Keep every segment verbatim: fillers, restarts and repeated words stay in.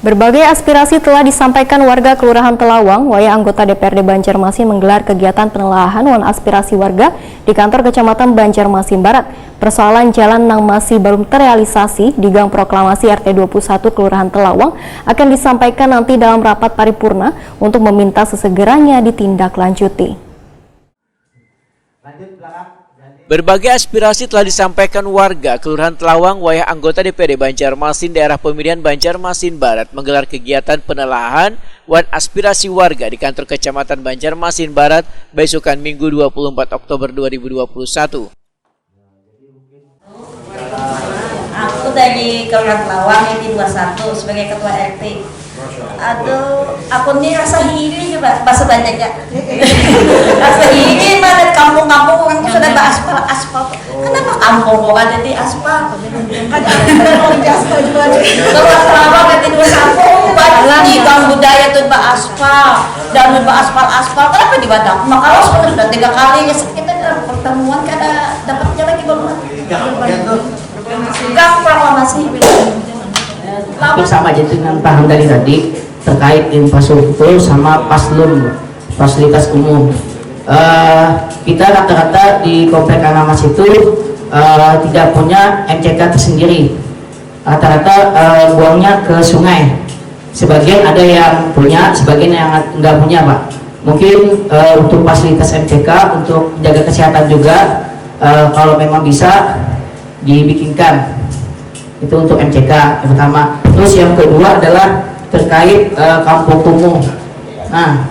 Berbagai aspirasi telah disampaikan warga Kelurahan Telawang, wayah anggota D P R D Banjarmasin menggelar kegiatan penelahan wan aspirasi warga di kantor Kecamatan Banjarmasin Barat. Persoalan jalan nang masih belum terrealisasi di Gang Proklamasi R T dua puluh satu Kelurahan Telawang akan disampaikan nanti dalam rapat paripurna untuk meminta sesegeranya ditindaklanjuti. Berbagai aspirasi telah disampaikan warga Kelurahan Telawang wayah anggota D P R D Banjarmasin Daerah Pemilihan Banjarmasin Barat menggelar kegiatan penelahan wan aspirasi warga di kantor Kecamatan Banjarmasin Barat, baisukan Minggu dua puluh empat Oktober dua ribu dua puluh satu. Aku dari Kelurahan Telawang R T dua satu sebagai ketua R T. Aduh, aku ni rasa iri aja, Pak. Bahasa Banjarnya. Rasa iri mah, lihat kampung-kampung orang tuh sudah baaspal, aspal. Kenapa kampung kok ada di aspal? Ada aspal, ada aspal juga. Kalau selama kan di dua satu, banyak nih gang budaya tuh baaspal. Dan baaspal-aspal, kenapa di Badak? Maka kalau sudah tiga kali, ya kita dalam pertemuan kada dapatnya lagi bangunan. Gang proklamasi. Hampir sama aja dengan paham dari tadi terkait infrastruktur sama paslum, fasilitas umum. Eh, kita rata-rata di komplek Anamas itu eh, tidak punya M C K tersendiri. Rata-rata eh, buangnya ke sungai. Sebagian ada yang punya, sebagian yang nggak punya, Pak. Mungkin eh, untuk fasilitas M C K, untuk jaga kesehatan juga, eh, kalau memang bisa dibikinkan. Itu untuk M C K yang pertama. Terus yang kedua adalah terkait eh, kampung kumuh. Nah,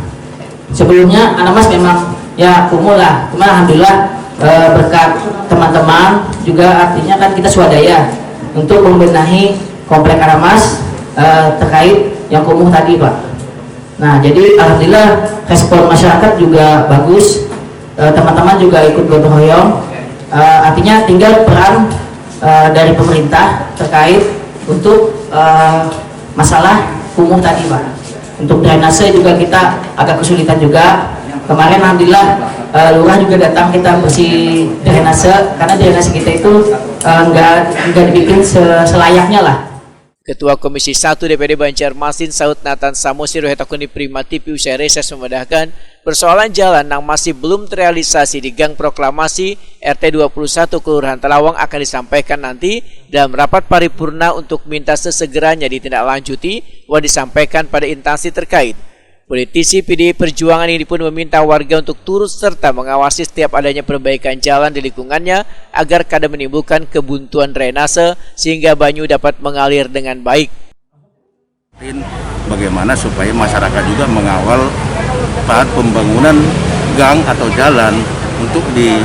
sebelumnya Anamas memang ya kumuh lah. Cuma alhamdulillah eh, berkat teman-teman juga, artinya kan kita swadaya untuk membenahi komplek Anamas eh, terkait yang kumuh tadi, Pak. Nah, jadi alhamdulillah respon masyarakat juga bagus. Eh, teman-teman juga ikut gotong royong. Eh, artinya tinggal peran eh, dari pemerintah terkait untuk eh, masalah kumuh tadi, Pak. Untuk drainase juga kita agak kesulitan juga. Kemarin alhamdulillah eh, lurah juga datang kita bersih drainase, karena drainase kita itu eh, nggak nggak dibikin se- selayaknya lah. Ketua Komisi satu D P D Banjarmasin Saud Nathan Samosir wayah takuni Prima T V usai reses memedahkan, persoalan jalan nang masih belum terrealisasi di Gang Proklamasi R T dua puluh satu Kelurahan Telawang akan disampaikan nanti dalam rapat paripurna untuk minta sesegeranya ditindaklanjuti wan disampaikan pada intansi terkait. Politisi P D I Perjuangan ini pun meminta warga untuk turut serta mengawasi setiap adanya perbaikan jalan di lingkungannya agar kada menimbulkan kebuntuan drainase sehingga banyu dapat mengalir dengan baik. Bagaimana supaya masyarakat juga mengawal saat pembangunan gang atau jalan untuk di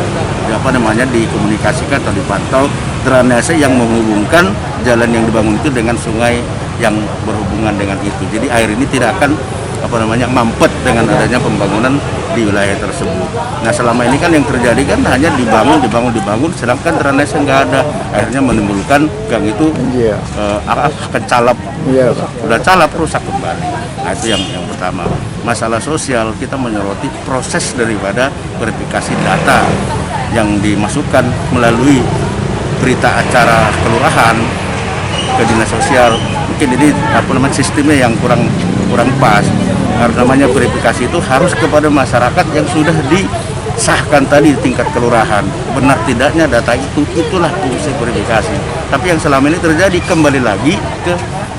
apa namanya dikomunikasikan atau dipantau drainase yang menghubungkan jalan yang dibangun itu dengan sungai yang berhubungan dengan itu. Jadi air ini tidak akan apa namanya mampet dengan adanya pembangunan di wilayah tersebut. Nah selama ini kan yang terjadi kan hanya dibangun, dibangun, dibangun, sedangkan drainase nggak ada, akhirnya menimbulkan gang itu eh, apa kecalap, udah calap rusak kembali. Nah itu yang yang pertama. Masalah sosial kita menyoroti proses daripada verifikasi data yang dimasukkan melalui berita acara kelurahan ke dinas sosial. Mungkin ini apa namanya sistemnya yang kurang kurang pas. Karena namanya verifikasi itu harus kepada masyarakat yang sudah disahkan tadi di tingkat kelurahan. Benar tidaknya data itu, itulah fungsi verifikasi. Tapi yang selama ini terjadi kembali lagi ke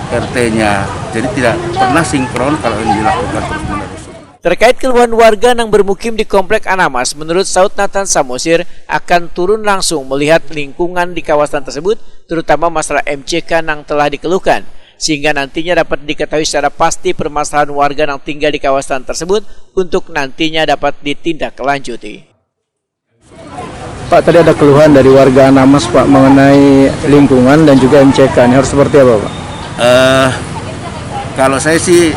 R T-nya. Jadi tidak pernah sinkron kalau ini dilakukan terus-menerus. Terkait keluhan warga nang bermukim di Komplek Anamas, menurut Saud Nathan Samosir akan turun langsung melihat lingkungan di kawasan tersebut, terutama masalah M C K nang telah dikeluhkan, sehingga nantinya dapat diketahui secara pasti permasalahan warga nang tinggal di kawasan tersebut untuk nantinya dapat ditindaklanjuti. Pak, tadi ada keluhan dari warga Anamas, Pak, mengenai lingkungan dan juga M C K. Ini harus seperti apa, Pak? Eh, kalau saya sih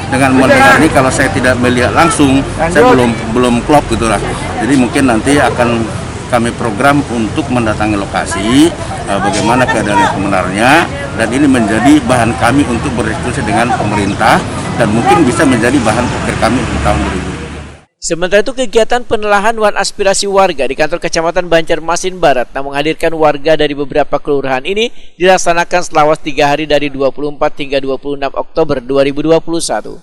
dengan mendengar ini, kalau saya tidak melihat langsung, saya belum belum klop gitulah. Jadi mungkin nanti akan kami program untuk mendatangi lokasi eh, bagaimana keadaan yang sebenarnya, dan ini menjadi bahan kami untuk berdiskusi dengan pemerintah dan mungkin bisa menjadi bahan pikir kami untuk tahun dua ribu dua puluh. Sementara itu, kegiatan penelahan wan aspirasi warga di kantor Kecamatan Banjarmasin Barat yang menghadirkan warga dari beberapa kelurahan ini dilaksanakan selawas tiga hari dari dua puluh empat hingga dua puluh enam Oktober dua ribu dua puluh satu.